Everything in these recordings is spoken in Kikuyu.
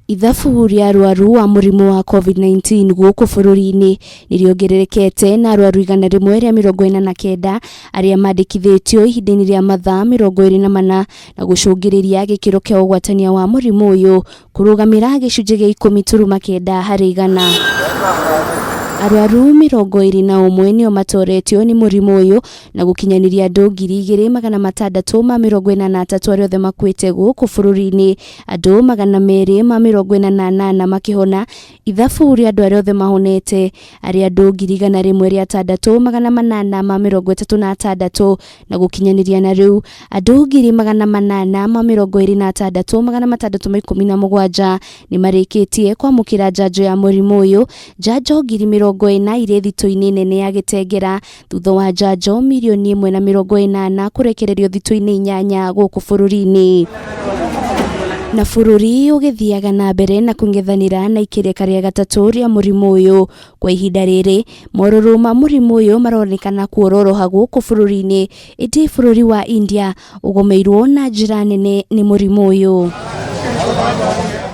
Ithabu rĩa arwaru a mũrimũ wa Covid-19 gũkũ bũrũri-inĩ nĩ rĩongererekete na arwaru 149 arĩa mandĩkithĩtio ihinda-inĩ rĩa mathaa 24 na gũcũngĩrĩria gĩkĩro kĩa ũgwatania wa mũrimũ ũyũ kũrũgamĩra gĩcunjĩ gĩa 10.9 harĩ igana. Arwaru 21 nĩo matoretio nĩ mũrimũ ũyũ na gũkinyanĩria andũ 2683 arĩa othe makuĩte gũkũ bũrũri-inĩ, andũ 248 makĩhona, ithabu rĩa andũ arĩa othe mahonete arĩ andũ 106,836 na gũkinyanĩria na rĩu andũ 826,617 nĩ marĩkĩtie kwamũkĩra njanjo ya mũrimũ ũyũ, njanjo 40,000 irĩ thitũ-inĩ nene ya Gĩtengera thutha wa njanjo 1,080,000 kũrekererio thitũ-inĩ inyanya gũkũ bũrũri-inĩ. Na bũrũri ũgĩthiaga na mbere na kũng'ethanĩra na ikereka rĩa gatatũ rĩa mũrimũ ũyũ kwa ihinda rĩrĩ, morũrũ ma mũrimũ ũyũ maronekana kuororoha gũkũ bũrũri-inĩ, ĩndĩ bũrũri wa India ũgomeirwo na njĩra nene nĩ mũrimũ ũyũ.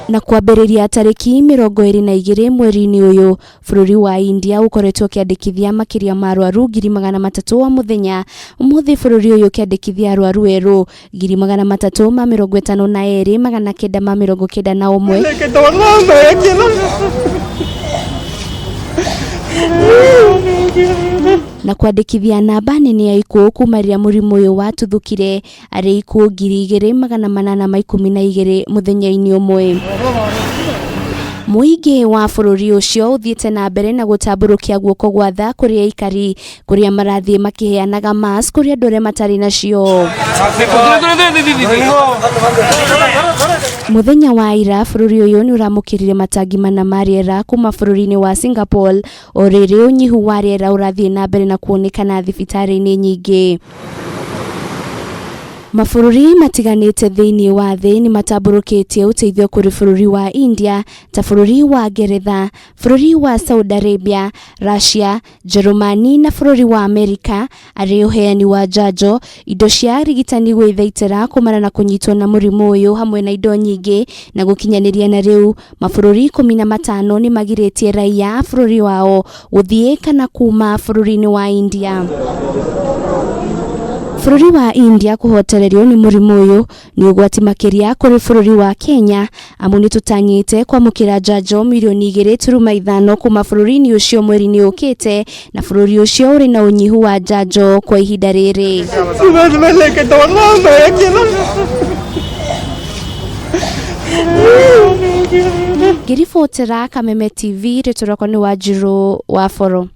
Na kwambĩrĩria tarĩki 22 mweri-inĩ ũyũ, Bũrũri wa India ũkoretwo ũkĩandĩkithia makĩria ma arwaru 300,000 o mũthenya. Ũmũthĩ bũrũri ũyũ ũkĩandĩkithia arwaru erũ 352,991. Na kwandĩkithia namba nene ya ikuũ kuma rĩrĩa mũrimũ ũyũ watuthũkire arĩ ikuũ 2812 mũthenya-inĩ ũmwe. Mũingĩ wa bũrũri ũcio ũthiĩte na mbere na gũtambũrũkia guoko gwa tha kũrĩ aikari kũrĩa marathiĩ makĩheanaga mask kũrĩ andũ arĩa matarĩ nacio. Mũthenya wa ira bũrũri ũyũ nĩ ũramũkĩrire matangi mana ma rĩera kuma bũrũri-inĩ wa Singapore o rĩrĩ ũnyihu wa rĩera ũrathiĩ na mbere na kuonekana thibitarĩ-inĩ nyingĩ. Mabũrũri matiganĩte thĩinĩ wa thĩ nĩ matambũrũkĩtie ũteithio kũrĩ bũrũri wa India ta bũrũri wa Ngeretha, bũrũri wa Saudi Arabia, Russia, Njerumani na bũrũri wa Amerika arĩ ũheani wa njanjo, indo cia ũrigitani gwĩthaitĩra kumana na kũnyitwo na mũrimũ ũyũ hamwe na indo nyingĩ na gũkinyanĩria na rĩu mabũrũri 15 nĩ magirĩtie raiya a bũrũri wao gũthiĩ kana kuma bũrũri-inĩ wa India. Bũrũri wa India kũhotererio nĩ mũrimũ ũyũ nĩ ũgwati makĩria kũrĩ bũrũri wa Kenya amu nĩ tũtanyĩte kwamũkĩra njanjo mirioni 2.5 kuma bũrũri-inĩ ũcio mweri-inĩ ũkĩte na bũrũri ũcio ũrĩ na ũnyihu wa njanjo kwa ihinda rĩrĩ. Ngĩribotera Kameme TV, rĩtwa rĩakwa nĩ Wanjirũ wa Boro.